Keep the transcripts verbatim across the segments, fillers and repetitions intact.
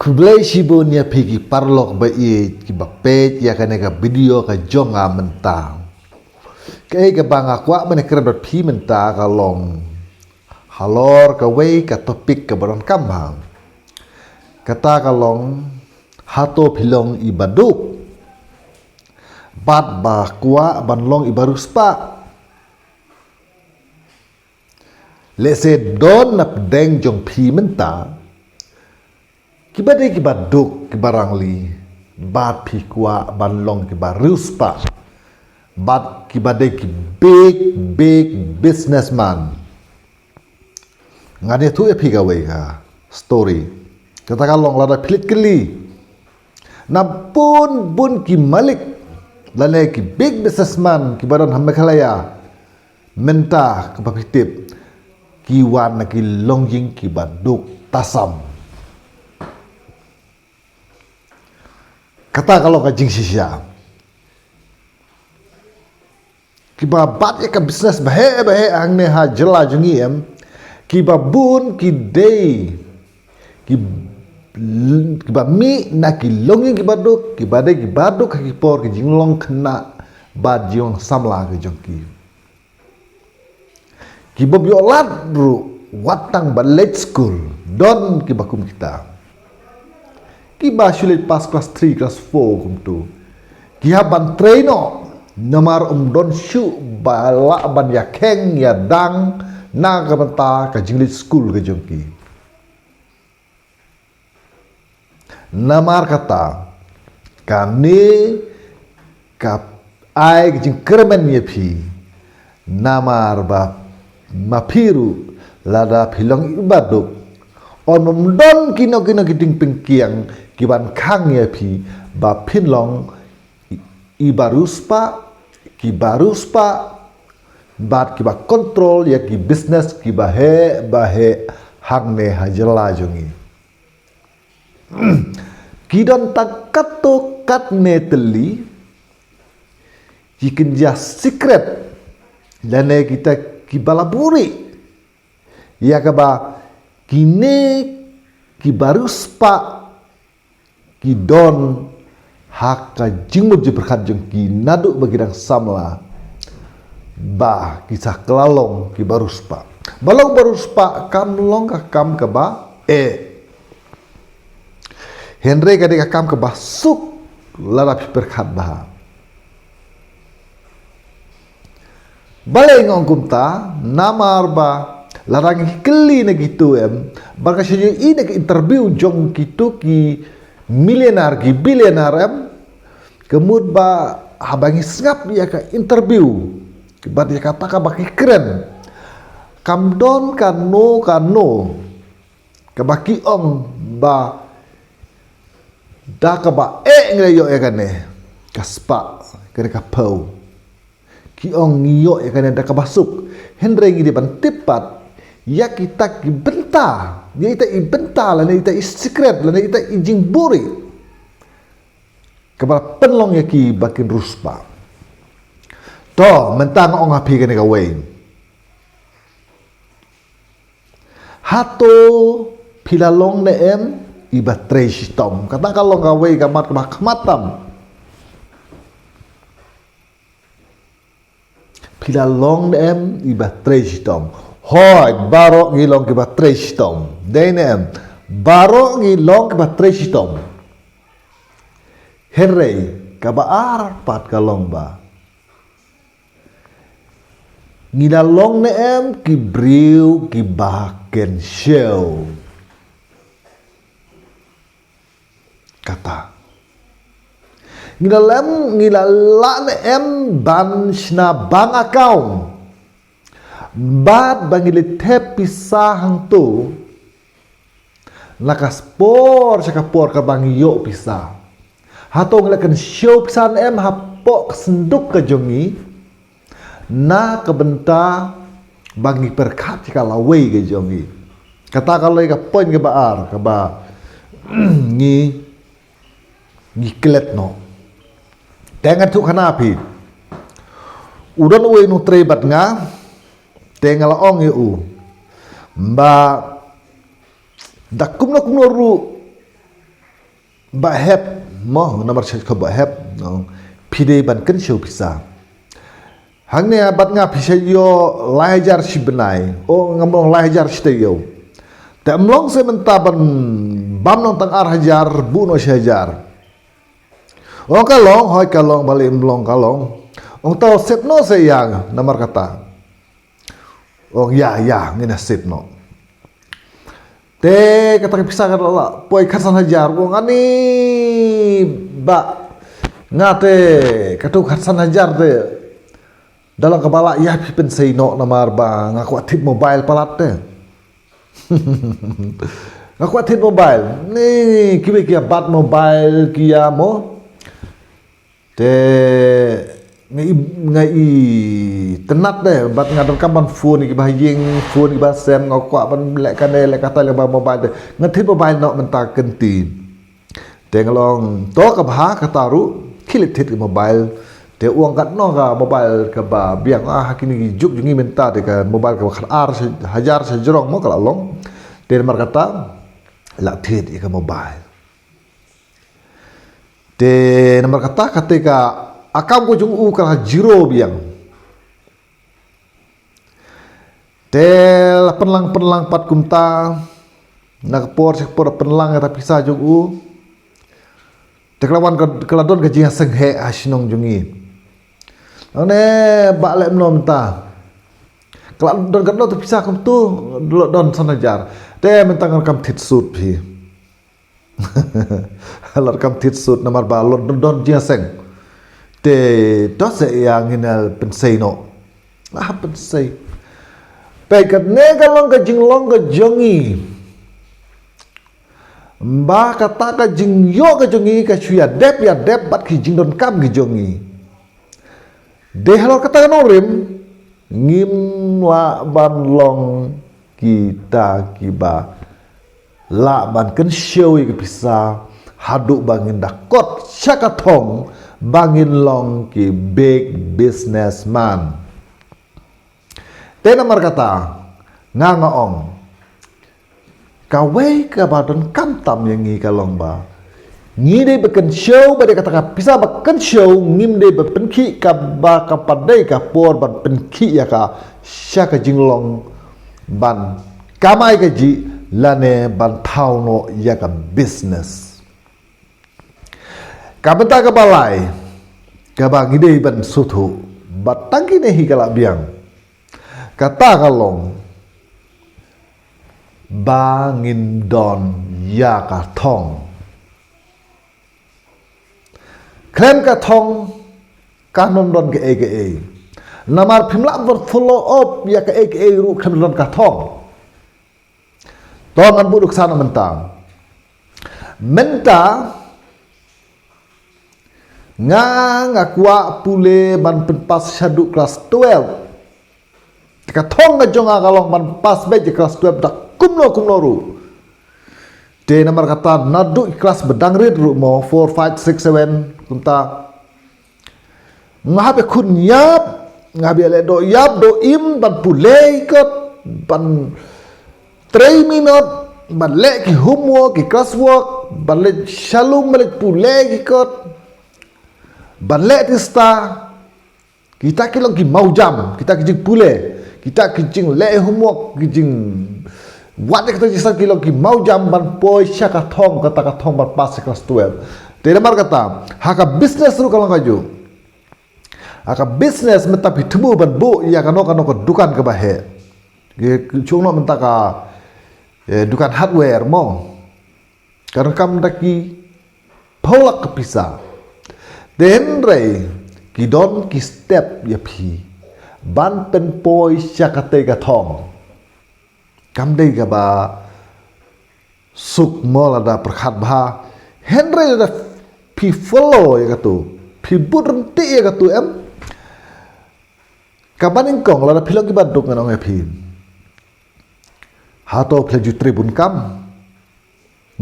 Khublei shibun ïa phi ki paralok ba ïeit kiba peit ïa kane ka video ka jong nga mynta. Kaei kaba nga kwah ban kren bad phi mynta ka long halor kawei ka topic kaba donkam bha. Kata ka long, hato phi long i baduk bad ba kwah ban long i bariewspah? Lehse don na pdeng jong phi mynta kiba dei kiba duk, kiba rangli, bad phi kwah ban long kiba riewspah, bad kiba dei ki big big businessman. Ngan ïathuh ïa phi kawei ka story. Kata ka long, lada phi leit kylli na bun bun ki malik lane ki big businessman kiba don ha Meghalaya mynta, kaba phi tip, ki wan na ki longïing kiba duk tasam. Kata ka long ka jingshisha. Kiba bat ïa ka business baheh baheh hangne ha jylla jong ngi, em, kiba bun ki dei ki, kiba mih na ki longïing kiba duk, kiba dei kiba duk ha ki por ki jinglong khynnah bad jinglong samla ki jong ki. Kiba ym ïoh lad ruh wat tang ban leit skul, don kiba kum kita. Kiba shu leit pass class three, class four kumtu, ki hap ban trei noh, namar ym don shuh ba lah ban ïakheng ïadang na ka bynta ka jingleit skul ka jong ki. Namar kata, kane ka ai ka jingkyrmen ïa phi, namar ba ma phi ruh, lada phi long i baduk, ym don kino kino ki diengpyngkiang ki ban khang ïa phi ba phin long i bariewspah, ki bariewspah, bad kiba control ïa ki business kiba heh baheh hangne ha jylla jong ngi. Ki don tang katto katne tylli ki kynja secret lane kita kiba la buhrieh ïa kaba kine ki bariewspah ki don ha ka jingmut jingpyrkhat jong ki naduh ba ki dang samla, ba ki sa kylla long ki bariewspah. Ba long bariewspah kam long ka kam kaba eh, hynrei ka dei ka kam kaba suk lada phi pyrkhat bha. Balei nga ong kumta? Namar ba lada ngi kylli na kitu, em, ba ka shu ïohi na ki interview jong kitu ki millionaire, ki billionaire, em, ka mut ba haba ngi sngap ïa ka interview bad ïa kata kaba ki kren, kam don kano kano kaba ki ong ba da kaba eh ngi la ïoh ïa kane ka spah, kane ka phew. Ki ong ngi ïoh ïa kane da kaba suk. Hynrei ngi dei ban tip pat ïa kita ki bynta, ïa ita i bynta lane ita i secret lane ita i jingbuhrieh kaba pynlong ïa ki ba kin riewspah. To, mynta nga ong ha phi kane kawei. Hato phi la long ne em i ba trei shitom? Kata ka long kawei ka mat kaba khmat tam. Phi la long ne em i ba trei shitom? Hooid, baroh ngi long ki ba trei shitom. Dei ne em? Baroh ngi long ki ba trei shitom. Hynrei kaba ar pat ka long ba ngi la long ne em ki briew kiba kynshew? Kata. Ngi la lem, ngi la lah ne em ban shna bank account bad ba ngi leit thep pisa hangto na ka por sha ka por kaba ngi ïoh pisa? Hato ngi la kynshew pisa ne em hapoh ka synduk ka jong ngi na ka bynta ba ngi pyrkhat ïa ka lawei ka jong ngi? Kata ka long ka point kaba ar kaba ngi, ngi klet noh. Te ngan ïathuh khana ha phi. U don uwei u nongtrei bad nga, te nga la ong ïa u ba da kumno kumno ruh Ba hep mo, namar sha ka ba hep, no. Phi dei ban kynshew pisa. Hangne bad nga phi sha ïoh lai hajar shi bnai. O, ngam long lai hajar shi taïew. Te ym long se mynta ban bam noh tang ar hajar, buh noh shi hajar. Ong ka long, hoi ka long, balei ym long ka long. Ong to sep noh se ïa nga, namar kata. Ong ïa, ïa, ngin ïa sep noh. Te kata ka pisa ka la poi khatsan hajar, ong ani ba nga te katu khatsan hajar te. Da long kaba lah ïa phi pynsei noh namar ba nga kwah thied mobile palat te. Nga kwah thied mobile. Ni kiwei ki ïa bat mobile ki ïa mo. Te nga i, nga i tynnat de bad nga donkam ban phone ïa kiba ha ïing, phone ïa kiba sem, nga kwah ban leh kane leh kata lyngba mobile te. Nga thied mobile noh mynta kynti. Te nga long to kaba ha kata ruh khie leit thied ka mobile. Te u ong katno ka mobile kaba biang, ah, ha kine ki juk jong ngi mynta te ka mobile kaba khatar sha, hajar sha jrong mo ka la long. Te namar kata la thied ïa ka mobile. Te namar kata kata ka account ka jong u ka la zero biang. Te la pynlang pynlang pat kumta, na ka por sha ka por pynlang ïa ka pisa jong u. Te ka la wan ka, ka la don ka jingïaseng heh ha shnong jong ngi. Nangne ba leh mano mynta. Ka la don katno te pisa kumtu, la don san hajar. Te mynta nga kam thied sut phi. La kam thied sut namar ba la don, don jingïaseng. Te to se ïa ngin ïa pynsei noh. Ah, pynsei. Peit kane ka long ka jinglong ka jong ngi. Ba kata ka jingïoh ka jong ngi ka shu ïa dep ïa dep bad ki jingdonkam ki jong ngi. Dei halor kata ka nongrim ngim lah ban long kita kiba lah ban kynshew ïa ka pisa haduh ba ngin da kot sha ka thong ba ngin long ki big businessman. Te namar kata nga nga ong, kawei kaba donkam tam ïa ngi ka long ba ngi dei ba kynshew, ba dei kata ka pisa ba kynshew ngim dei ba pynkhih kaba ka pat dei ka por ban pynkhih ïa ka sha ka jinglong ban kamai kajih lane ban thaw noh ïa ka business. Ka bynta kaba lai kaba ngi dei ban sngewthuh ba tang kine hi ka la biang. Kata ka long ba ngin don ïa ka thong. Khlem ka thong kam don kaei kaei. Namar phim lah ban follow up ïa kaei kaei ruh khlem don ka thong. To ngan buh nuksa na mynta. Mynta nga, nga kwah pule ban pynpass shaduh klas twelve. Te ka thong ka jong nga ka long ban pass beit ïa klas twelve da kumno kumno ruh. Te namar kata naduh klas ba dang rit ruh mo, four, five, six, seven kumta. Nga hap ïa khun ïap, nga hap ïa leh doh ïap doh im ban pule ïa kot, ban trei minot, ban leh ki homework, ki classwork, ban leit sha lum, ban leit pule ïa kot, ban leh tista. Kita ki long ki mawjam, kita ki jingpule, kita ki jingleh homework, ki jingwad ïa kata ki sat ki long ki mawjam ban poi sha ka thong, kata ka thong ban pass sha klas twelve. Te namar kata ha ka business ruh ka long kajuh. Ha ka business mynta phi thmu ban buh ïa kano kano ka dukan kaba heh. Ki, ki shong noh mynta ka, eh, dukan hardware mo. Ka donkam da ki phew lak ka pisa. Te hynrei ki don ki step ïa phi ban pynpoi sha katei ka thong. Kam dei kaba suk mo lada pyrkhat bha. Hynrei lada phi follow ïa katu, phi bud ryntih ïa katu em. Kaba nyngkong lada phi long kiba duk ngan ong ïa phi. Hato phi la ju trei bun kam?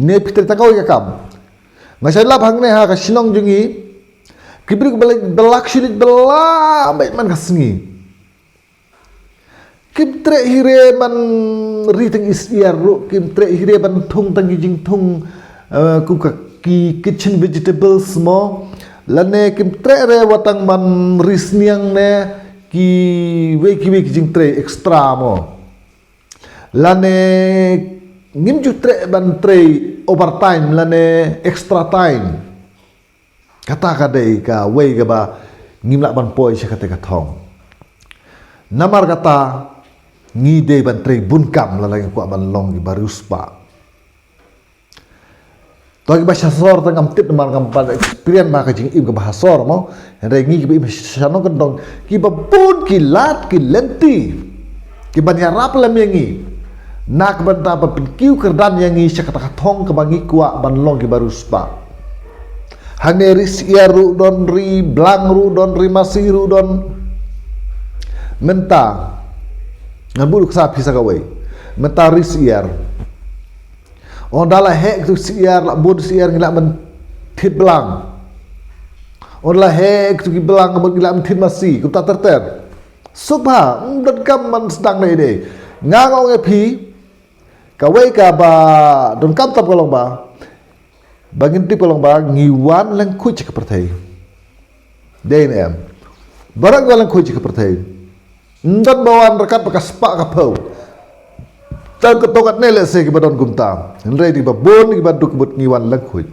Ne phi trei tang kawei ka kam? Nga shait lap hangne ha ka shnong jong ngi. Ki briew ba la, ba la shu leit bylla beit man ka sngi. Kim treh hi re ban ri tang isyiar ruh, kim treh hi re ban thung tang ki jingthung, eh, kum ka ki kitchen vegetables mo, lane kim treh re wat tang ban ri sniang ne kiwei kiwei ki jingtrei extra mo, lane ngim ju treh ban trei overtime lane extra time. Kata ka dei kawei kaba ngim lah ban poi sha kata ka thong. Namar kata ngi dei ban trei bun kam lada ngi kwah ban long kiba riewspah. To kiba sha sor tang ngam tip namar ngam pat experience bha ka jingim kaba ha sor mo. Hynrei ngi kiba im sha nongkyndong, kiba bun ki lad ki lynti kiban ïarap lem ïa ngi na ka bynta ba pynkiew kyrdan ïa ngi sha kata ka thong kaba ngi kwah ban long kiba riewspah. Hangne ri syiar ruh don, ri blang ruh don, ri masi ruh don. Mynta ngan buh lut sa pisa kawei. Mynta ri syiar, ynda la heh katu syiar, la bun syiar ngi lah ban thied blang. Ynda la heh katu ki blang ngi lah ban thied masi, kumta ter ter. Suk bha, ym donkam ban sdang dei dei. Nga nga ong ïa phi, kawei kaba donkam tam ka long ba, ba ngin tip ka long ba ngi wan lyngkhuid sha ka pyrthei. Dei ne em? Baroh ngi wan lyngkhuid sha ka pyrthei. Ym don ba wan ryngkat bad ka spah ka phew. Tang katto katne lehse kiba don kumta. Hynrei dei ba bun kiba duk bad ngi wan lyngkhuid.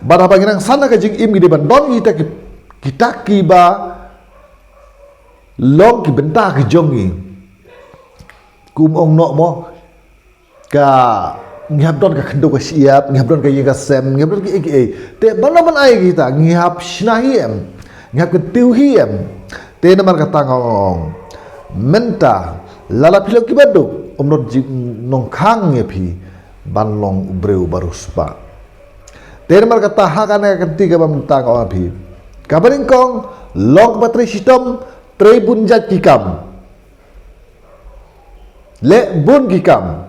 Bad haba ngi nang san ha ka jingim ngi dei ban don kita ki, kita kiba long ki bynta ki jong ngi. Kum ong noh mo, ka ngi hap don ka khyndew ka shyiap, ngi hap don ka ïing ka sem, ngi hap don kiei kiei. Te ban long ban ai kita, ngi hap shna hi em, ngi hap kyntiew hi em. Te namar kata nga ong, mynta lada phi long kiba duk, ym don jingkhang ïa phi ban long u briew ba riewspah. Te namar kata ha kane ka kynti kaba mynta nga ong ïa phi, kaba nyngkong, long kaba trei shitom, trei bun jait ki kam. Leh bun ki kam.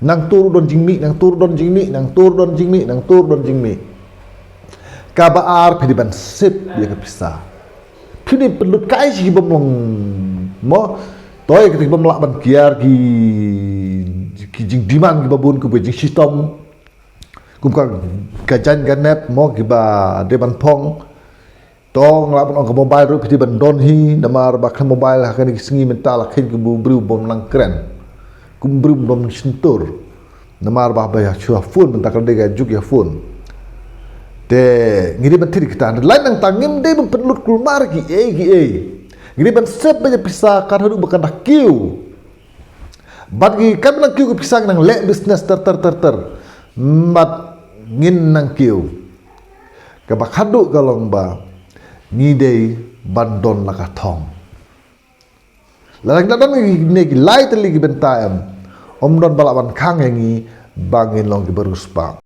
Nangta ruh don jingmih, nangta ruh don jingmih, nangta ruh don jingmih, nangta ruh don jingmih. Kaba ar, phi dei ban save ïa ka pisa. Phi dei pynlut kai sha ki bym long mo. To ïa kita ki bym lah ban kiar ki, ki jingdemand kiba bun, kiba jingshitom. Kum ka, ka jaiñ ka nep mo kiba dei ban phong. To nga lah ban ong ka mobile ruh phi dei ban don hi, namar ba ka mobile ha kane ka sngi mynta la kheiñ kum u briew bym nang kren, kum u briew bym shyntur. Namar ba, ba ïa shu ïa phone, mynta ka dei ka juk ïa phone. Te ngi dei ban thied kita, hynrei nangta ngim dei ban pynlut kulmar kiei kiei. Ngi dei ban save beit ïa pisa, kat haduh ba kan da kiew. Bad ngi, katba nang kiew ka pisa, ngi nang leh business ter ter ter ter. Bad ngin nang kiew. Kaba khadduh ka long ba ngi dei ban don la ka thong. Lada ngi la don kine ki lai tylli ki bynta em, ym don ba lah ban khang ïa ngi ba ngin long kiba riewspah.